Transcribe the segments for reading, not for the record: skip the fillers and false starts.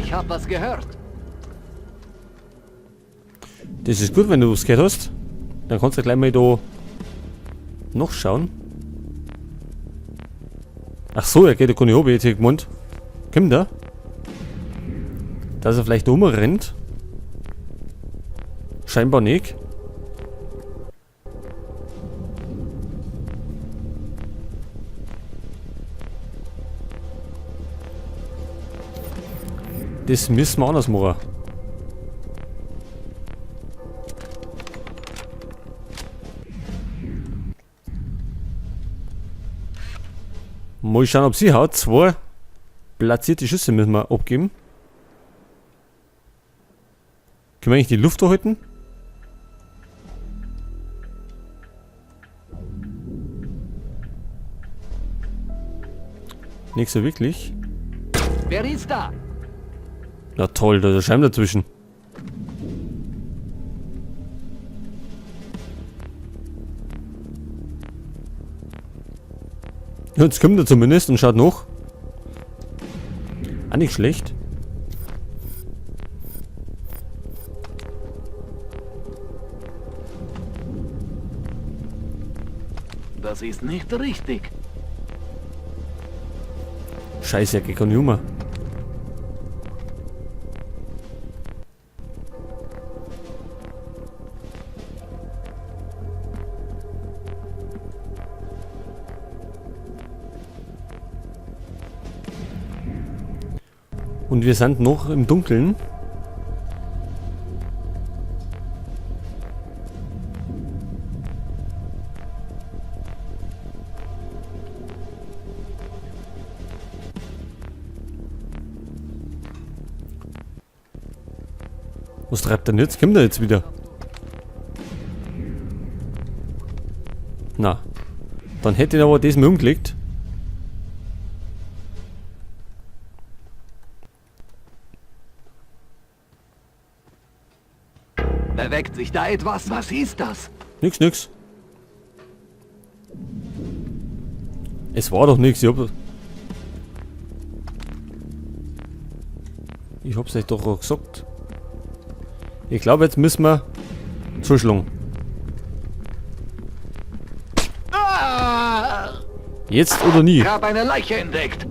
Ich habe was gehört. Das ist gut, wenn du was gehört hast. Dann kannst du gleich mal da noch schauen. Ach so, er geht ja gar nicht runter, jetzt hätte ich gemeint. Kommt er? Dass er vielleicht rumrennt? Scheinbar nicht. Das müssen wir anders machen. Mal schauen, ob sie haut. 2 platzierte Schüsse müssen wir abgeben. Können wir eigentlich die Luft halten? Nicht so wirklich. Wer ist da? Na toll, da ist ein Scheiben dazwischen. Jetzt kommt er zumindest und schaut noch. Ah, nicht schlecht. Das ist nicht richtig. Scheiße, er geht gar nicht um. Und wir sind noch im Dunkeln. Was treibt denn jetzt? Kommt er jetzt wieder? Na. Dann hätte ich aber das mal umgelegt. Bewegt sich da etwas? Was ist das? Nix, nix. Es war doch nix. Ich hab's euch doch auch gesagt. Ich glaube, jetzt müssen wir zuschlagen. Jetzt oder nie. Ich habe eine Leiche entdeckt.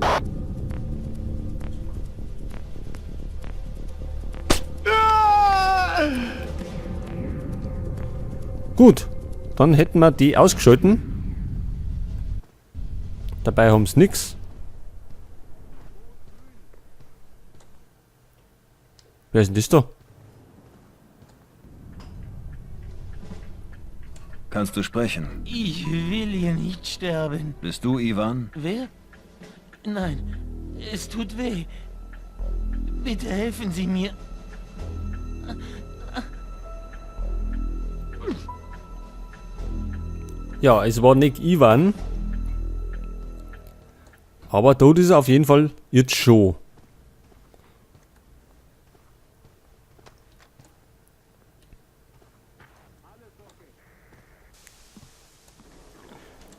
Gut, dann hätten wir die ausgeschalten. Dabei haben's nix. Wer ist denn das da? Kannst du sprechen? Ich will hier nicht sterben. Bist du Ivan? Wer? Nein, es tut weh. Bitte helfen Sie mir. Ja, es war nicht Ivan. Aber tot ist er auf jeden Fall jetzt schon.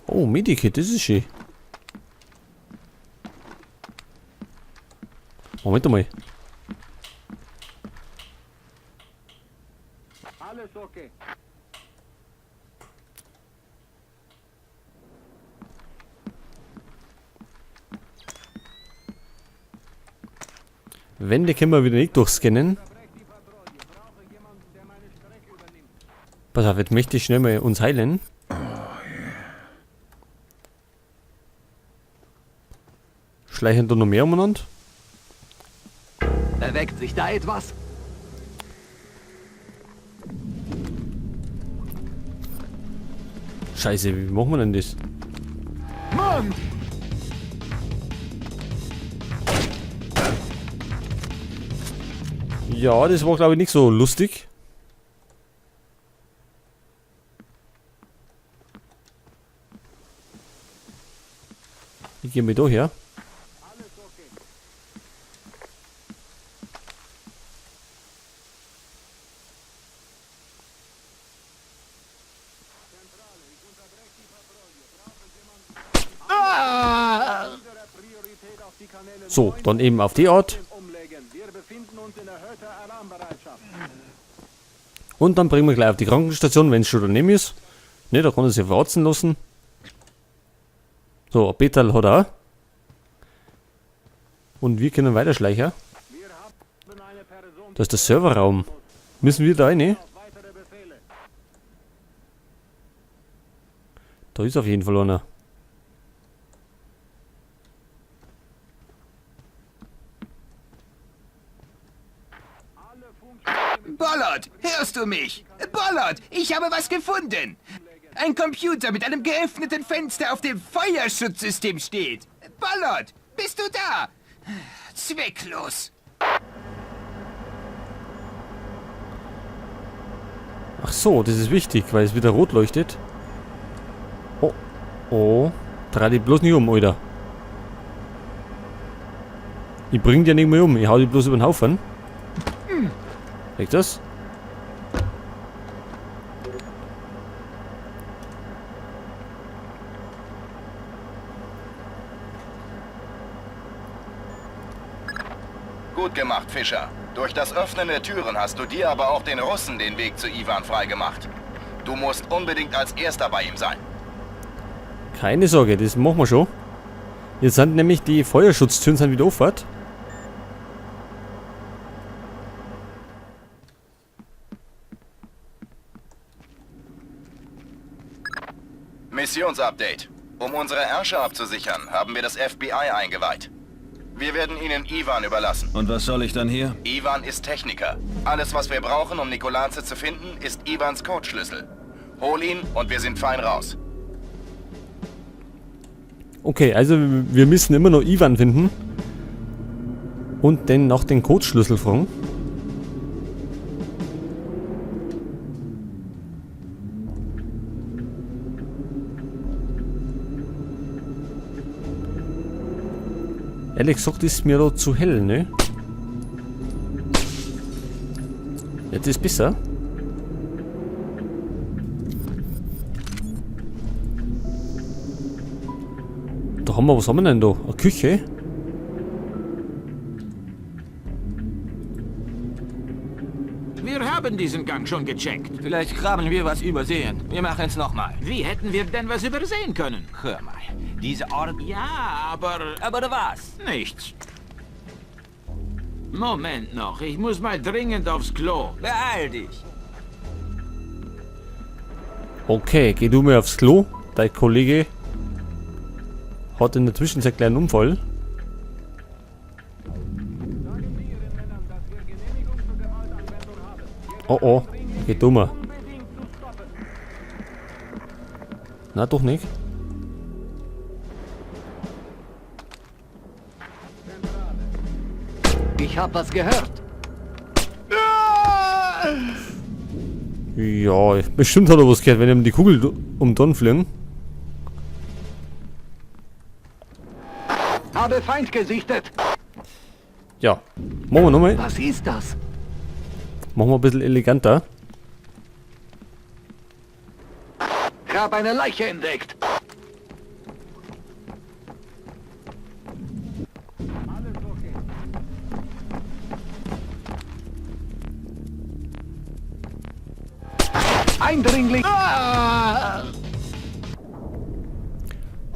Oh, Medikit, das ist schön. Moment mal. Alles okay. Wände können wir wieder nicht durchscannen. Pass auf, jetzt möchte ich schnell mal uns heilen. Schleichen da noch mehr umeinander? Bewegt sich da etwas? Scheiße, wie machen wir denn das? Mann! Ja, das war glaube ich nicht so lustig. Ich geh mal da her. So, dann eben auf die Art. Und dann bringen wir gleich auf die Krankenstation, wenn es schon daneben ist. Ne, da kann er sich verarzen lassen. So, ein Betal hat er auch. Und wir können weiterschleichen. Da ist der Serverraum. Müssen wir da rein? Da ist auf jeden Fall einer. Bollard, hörst du mich? Bollard, ich habe was gefunden. Ein Computer mit einem geöffneten Fenster, auf dem Feuerschutzsystem steht. Bollard, bist du da? Zwecklos. Ach so, das ist wichtig, weil es wieder rot leuchtet. Oh, oh. Dreh dich bloß nicht um, Alter. Ich bring dich ja nicht mehr um, ich hau dich bloß über den Haufen. Liegt das? Gut gemacht, Fischer. Durch das Öffnen der Türen hast du dir aber auch den Russen den Weg zu Ivan freigemacht. Du musst unbedingt als Erster bei ihm sein. Keine Sorge, das machen wir schon. Jetzt sind nämlich die Feuerschutztüren sind wieder offen. Missionsupdate. Um unsere Ärsche abzusichern, haben wir das FBI eingeweiht. Wir werden ihnen Ivan überlassen. Und was soll ich dann hier? Ivan ist Techniker. Alles, was wir brauchen, um Nikolaze zu finden, ist Ivans Codeschlüssel. Hol ihn und wir sind fein raus. Okay, also wir müssen immer noch Ivan finden. Und dann nach den Codeschlüssel fragen. Ehrlich gesagt ist mir da zu hell, ne? Jetzt ist besser. Da haben wir, was haben wir denn da? Eine Küche? Wir haben diesen Gang schon gecheckt. Vielleicht haben wir was übersehen. Wir machen es nochmal. Wie hätten wir denn was übersehen können? Hör mal, diese Ort... Ja, aber Aber was? nichts. Moment noch, ich muss mal dringend aufs Klo. Beeil dich. Okay, geh du mal aufs Klo. Dein Kollege hat in der Zwischenzeit gleich einen Unfall. Oh oh, geh du mal. Na doch nicht. Ich habe was gehört. Ja, bestimmt hat er was gehört, wenn ihm die Kugel um den fliegen. Habe Feind gesichtet. Ja, machen wir nochmal. Was ist das? Machen wir ein bisschen eleganter. Ich habe eine Leiche entdeckt. Eindringlich. Ah!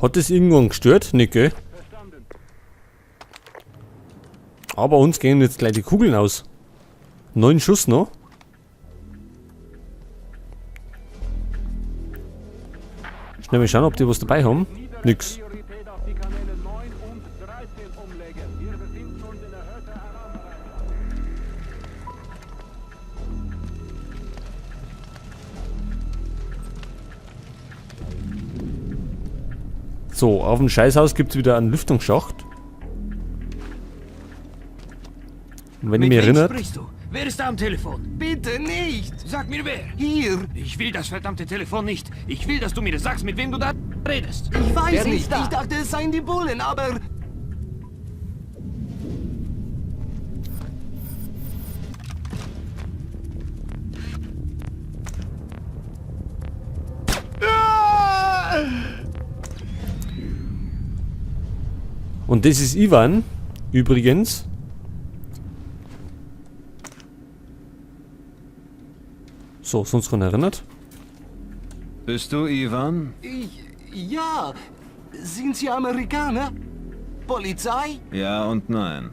Hat das irgendwann gestört? Nicht, gell? Aber uns gehen jetzt gleich die Kugeln aus. 9 Schuss noch. Schnell mal schauen, ob die was dabei haben. Nix. So, auf dem Scheißhaus gibt es wieder einen Lüftungsschacht. Und wenn ich mich Mit wem erinnert, sprichst du? Wer ist da am Telefon? Bitte nicht. Sag mir wer. Hier. Ich will das verdammte Telefon nicht. Ich will, dass du mir sagst, mit wem du da redest. Ich weiß Wer ist nicht. da? Ich dachte, es seien die Bullen, aber... und das ist Ivan, übrigens. So, sonst keiner erinnert. Bist du Ivan? Ich... ja. Sind Sie Amerikaner? Polizei? Ja und nein.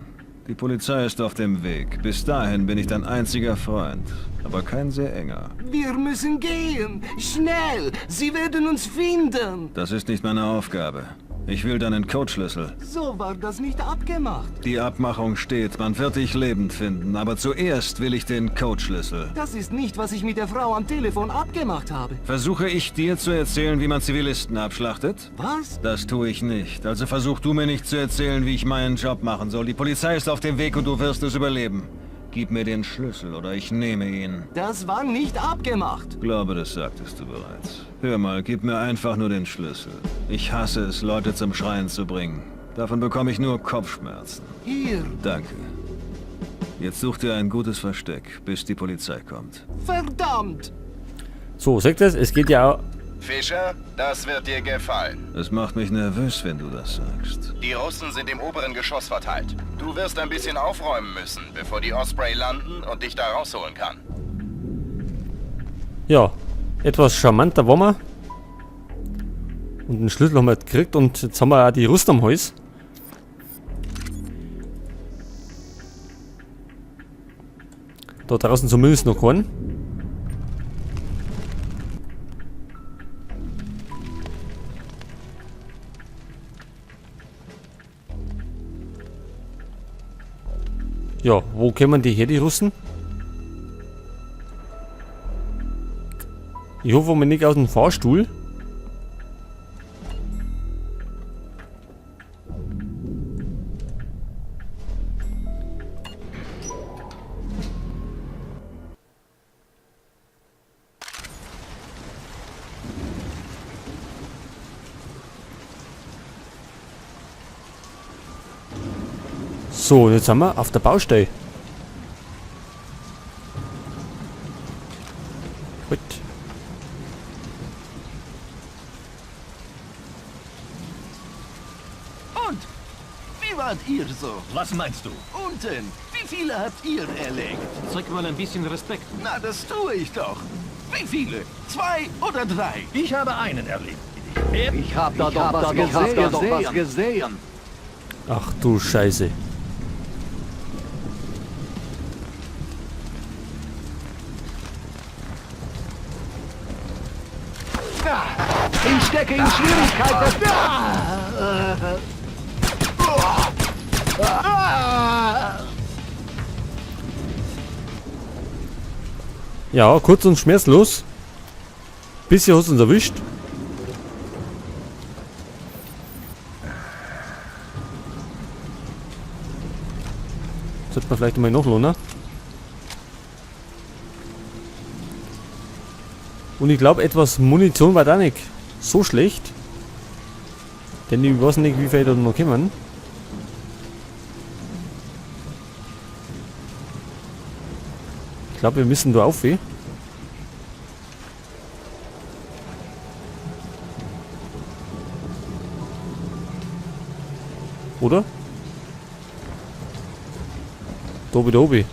Die Polizei ist auf dem Weg. Bis dahin bin ich dein einziger Freund. Aber kein sehr enger. Wir müssen gehen. Schnell. Sie werden uns finden. Das ist nicht meine Aufgabe. Ich will deinen Codeschlüssel. So war das nicht abgemacht. Die Abmachung steht, man wird dich lebend finden. Aber zuerst will ich den Codeschlüssel. Das ist nicht, was ich mit der Frau am Telefon abgemacht habe. Versuche ich dir zu erzählen, wie man Zivilisten abschlachtet? Was? Das tue ich nicht. Also versuch du mir nicht zu erzählen, wie ich meinen Job machen soll. Die Polizei ist auf dem Weg und du wirst es überleben. Gib mir den Schlüssel oder ich nehme ihn. Das war nicht abgemacht. Glaube, das sagtest du bereits. Hör mal, gib mir einfach nur den Schlüssel. Ich hasse es, Leute zum Schreien zu bringen. Davon bekomme ich nur Kopfschmerzen. Hier. Danke. Jetzt such dir ein gutes Versteck, bis die Polizei kommt. Verdammt! So, seht ihr es? Es geht ja auch... Fischer, das wird dir gefallen. Es macht mich nervös, wenn du das sagst. Die Russen sind im oberen Geschoss verteilt. Du wirst ein bisschen aufräumen müssen, bevor die Osprey landen und dich da rausholen kann. Ja, etwas charmanter waren wir. Und den Schlüssel haben wir gekriegt und jetzt haben wir auch die Russen am Hals. Da draußen zumindest noch keinen. Ja, wo kommen die her, die Russen? Ich hoffe mal nicht aus dem Fahrstuhl. So, jetzt sind wir auf der Baustelle. Gut. Und? Wie wart ihr so? Was meinst du? Unten. Wie viele habt ihr erlegt? Zeig mal ein bisschen Respekt. Na, das tue ich doch. Wie viele? 2 oder 3? Ich habe einen erledigt. Ich hab da doch was gesehen. Ach du Scheiße. Ich stecke in Schwierigkeiten. Ja, kurz und schmerzlos. Bisschen hat's uns erwischt. Sollte man vielleicht mal nachlohnen. Und ich glaube, etwas Munition war da nicht so schlecht. Denn ich weiß nicht, wie viel da noch kommen. Ich glaube, wir müssen da auf. Oder? Dobi Dobi.